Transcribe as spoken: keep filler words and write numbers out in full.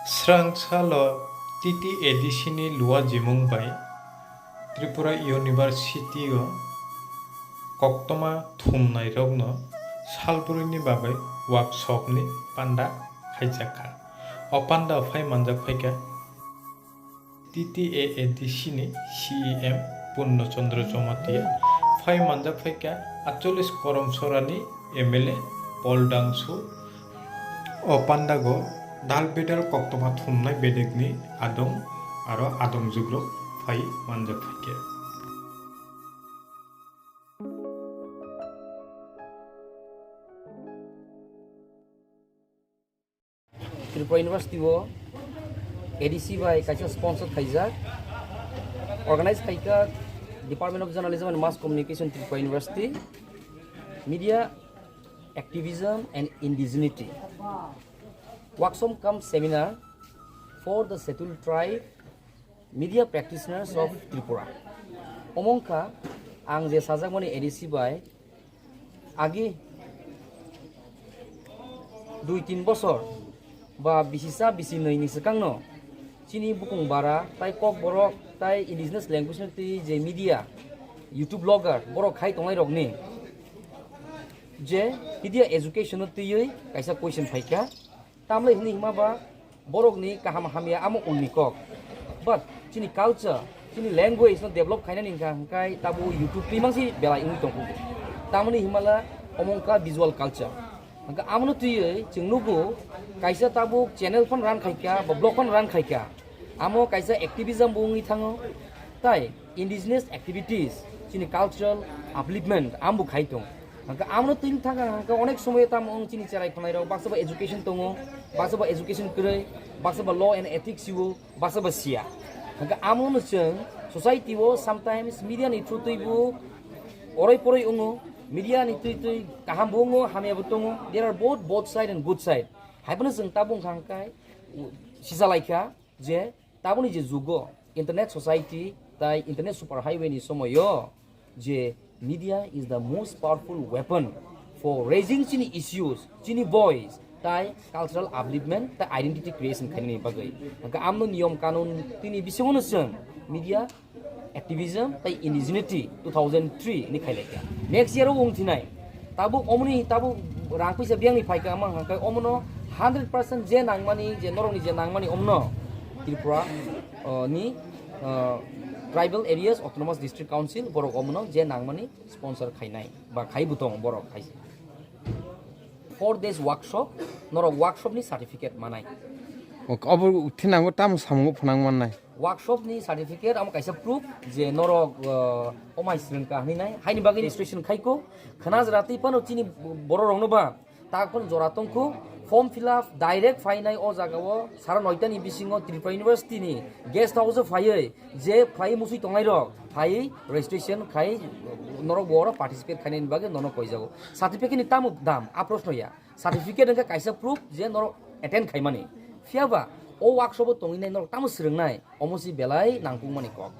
Srang salo T T A D C ni luajimung bai Tripura University o koktwma thumnairokno salbrwini bagwi workshop ni panda khaijakha. O panda phai manjak phaikha T T A A D C ni C E M Purno Chandra Jamatia, phai manjak phaikha atchollis Korom Sorani M L A Paul Dangsu. O pandago dal bedal koktwma thumnai bedekni adong aro adong jugrok phai manjak phaikha. Tripura University o A D C bai kaisa sponsor khaijak, organize khaikha Department of Journalism and Mass Communication, Tripura University, Media Activism and Indigeneity, workshop cum seminar for the Scheduled Tribe media practitioners of Tripura. Omongkha ang je sajakmani A D C bai agi dui tin bosor ba bisisa bisi nwi ni swkangno chini bukung bara tai kok borok tai indigenous language no twi je media, YouTube blogger borok khai tongnai rokni je media education no twiwi kaisa question phaikha. Tamle hini hima ba borok ni kaham hamya amo unni kok. But chini culture, chini language no develop khainani hingka hingkai tabu YouTube twi mangsi belai wngwi tongkhu. Tamoni himala omo wngkha visual culture. Hingka amono twiwi chwng nugo kaisa tabu channel phan run khaikha ba blog phan run khaikha. Amo kaisa activism bo wngwi thango. Tai indigenous activities, chini cultural upliftment ambo khai tong. Hingke amno tini thangka hingke onek somoyo tamo wng chini cherai khonai rok baksa ba education tongo, baksa ba education kwrwi, baksa ba law and ethics o, baksa ba siya. Hingke amono chwng society o sometimes media ni through twi bo oroi poroi wngo, media ni twi twi kaham bo wngo, hamya bo tongo. There are both, both side and good side. Haiphano chwng tabuk hingka hingke sisa laikha. Je taboni je jugo internet society tai internet super highway ni somoyo je media is the most powerful weapon for raising chini issues, chini voice tai cultural upliftment tai identity creation khainani bagwi. Hingke amno niyom kanun tini bisingono chwng media activism tai indigeneity two thousand three ni khailaikha. Next year o wng thinai tabuk omoni tabuk rang puisa biyangni phaikha ama hingkhe omono hundred percent je nangmani je norokni je nangmani omono Tripura ni Tribal Areas Autonomous District Council borok omono je nangmani sponsor khainai ba khai butong borok khai. Four days workshop, norok workshop ni certificate manai. Obo thinango tamo samungo phwnang mannai. Workshop ni certificate amo kaisa proof je norok omai srwngka hinwi nai haini bagwi registration khaiko khna jora twi phano chini borok rokno ba tak phano jora tongkho form fill up direct phainai o jaga o sara noita ni bisingo Tripura University ni guest house o phaiwi je phai musui tongnai rok phai registration khai norok bo oro participate khainani bagwi nono koijago certificate ni tamo dam a proshno ya. Certificate wngkha kaisa proof je norok attend khaimani. Phiyaba o workshop o tongwinai norok tamo swrwngnai, omo si belai nangkukmani kok.